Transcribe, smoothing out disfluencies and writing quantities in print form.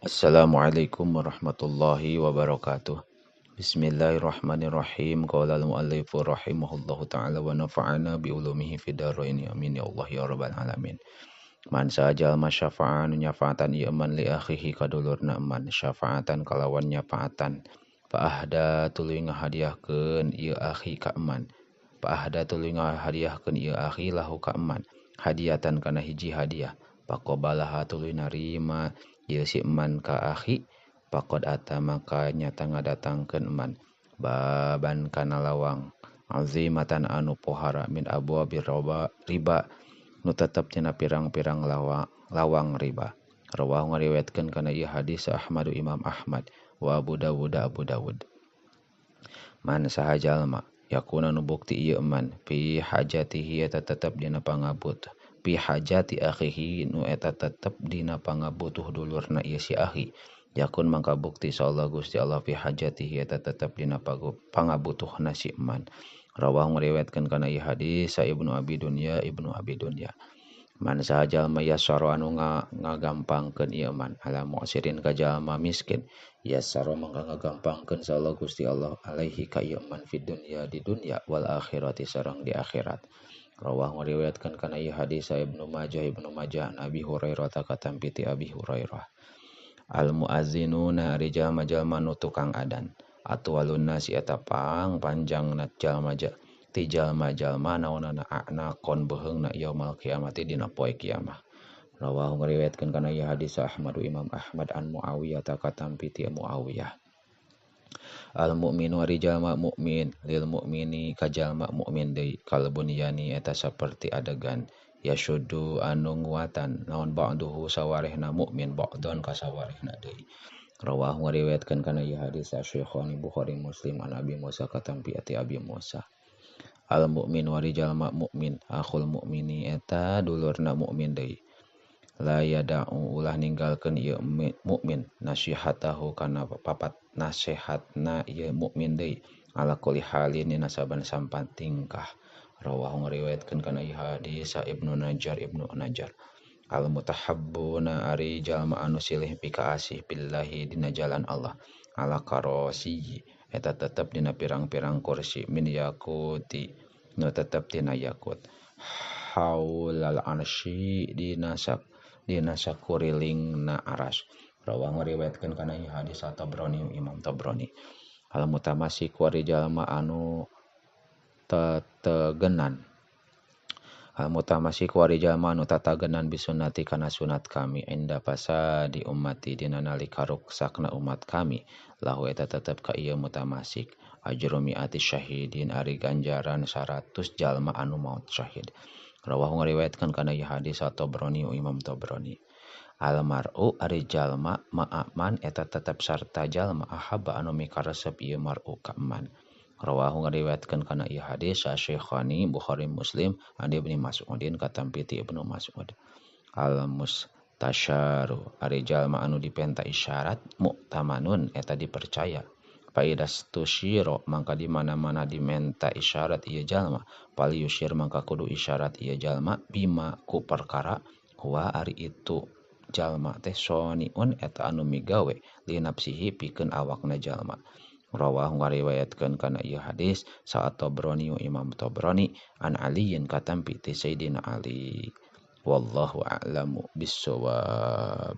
Assalamualaikum warahmatullahi wabarakatuh. Bismillahirrahmanirrahim. Qala al-muallifu rahimahullahu ta'ala wa nafa'ana bi ulumihi fid dharain. Amin ya Allah ya rabbal alamin. Man sajalma syafa'an nyafaatan ieu man li akhihi kadulurna man syafaatan kalawan nyafaatan. Fa ahda tuluy ngahadiahkeun ieu akhi ka man. Fa ahda tuluy ngahadiahkeun ieu akhi lahu ka man. Hadiatan kana hiji hadiah. Faqabalaha tuluy narima ieu si eman ka akhi, faqad ata maka nyata ngadatangkeun eman baban kana lawang azimatan anu pohara min abwabir riba nu tetep tina pirang-pirang lawang riba. Rawahu ngariwayatkeun kana ieu hadis Ahmad Imam Ahmad wa Abu Dawud Abu Dawud. Man saha jalma yakuna nu bukti ieu eman fi hajatihi eta tetep dina pangabutuh fi hajati akhihi nu eta tetep dina pangabutuh dulurna ieu si akhi, yakun mangka bukti insyaallah Gusti Allah fi hajatihi eta tetep dina pangabutuhna si eman. Rawahu ngariwayatkeun kana ieu hadis sa Ibnu Abi Dunya Ibnu Abi Dunya. Man saha jalma yasara anu ngagampangkeun ieu man ala mu'sirin ka jalma miskin, yasara mangka ngagampangkeun insyaallah Gusti Allah alaihi ka ieu man fid dunya di dunya wal akhirati sareng di akhirat. Rawahu ngariwayatkeun kana ieu hadis Ibnu Majah Ibnu Majah Abi Hurairah katampi ti Abi Hurairah. Al muazzinuna ari jalma-jalma nu tukang adan atwalun nasi eta pang panjangna jalma ti jalma-jalma naonana anakon beheungna yaumal kiamati dina poe kiamah. Rawahu ngariwayatkeun kana ieu hadis Ahmad Imam Ahmad an Muawiyah katampi ti Muawiyah. Al mukminu ari jalma mukmin lil mukmini ka jalma mukmin deui kalbunyani eta saperti adegan yasuddu anu nguatan naon ba'duhu sawarehna mukmin ba'don ka sawarehna deui. Rawahu ngariwayatkeun kana ieu hadis Syekhani Bukhari Muslim an Abi Musa katampi ti Abi Musa. Al mukmin wari jalma mukmin akhul mukmini eta dulurna mukmin deui la yada'u ulah ninggalkeun ieu mukmin nasihatahu kana papat nasihatna ieu mukmin deui ala kulli halin dina saban sampan tingkah. Rawahu ngariwayatkeun kana ieu hadis Ibnu Najjar Ibnu Najjar. Al mutahabbuna ari jalma anu silih pikaasih billahi dina jalan Allah ala karasi eta tetep dina pirang-pirang kursi min yakuti nu tetep dina yakut haulal arsy dina sakurilingna aras. Rawahu ngariwayatkeun kana ieu hadis Tabrani Imam Tabrani. Al mutamassik wari jalma anu tetegenan. Al mutamassik wari jalma anu tatagenan bisunnati kana sunat kami inda fasadi ummati dina nalika ruksakna umat kami lahu eta tetep ka ieu mutamassik ajru mi'ati syahidin ari ganjaran 100 jalma anu maut syahid. Rawahu ngariwayatkeun kana ieu hadis Tabrani Imam Tabrani. Al mar'u ari jalma ma'aman eta tetep sarta jalma ahaba anu mikaresep ieu mar'u ka man. Rawahu ngariwayatkeun kana ieu hadis Syekhani Bukhari Muslim an Ibnu Mas'udin katampi ti Ibnu Mas'ud. Al mustasyaru ari jalma anu dipenta isyarat muktamanun eta dipercaya. Faidas tusyiro mangka di mana-mana dimenta isyarat ieu jalma pali yusyir mangka kudu isyarat ieu jalma bima ku perkara huwa ari itu jalma teh soniun eta anu migawe li nafsihi pikeun awakna jalma. Rawahu ngariwayatkeun kana ieu hadis sa Tabrani Imam Tabrani an Aliyin katampi ti Sayyidina Ali. Wallahu a'lamu bissawab.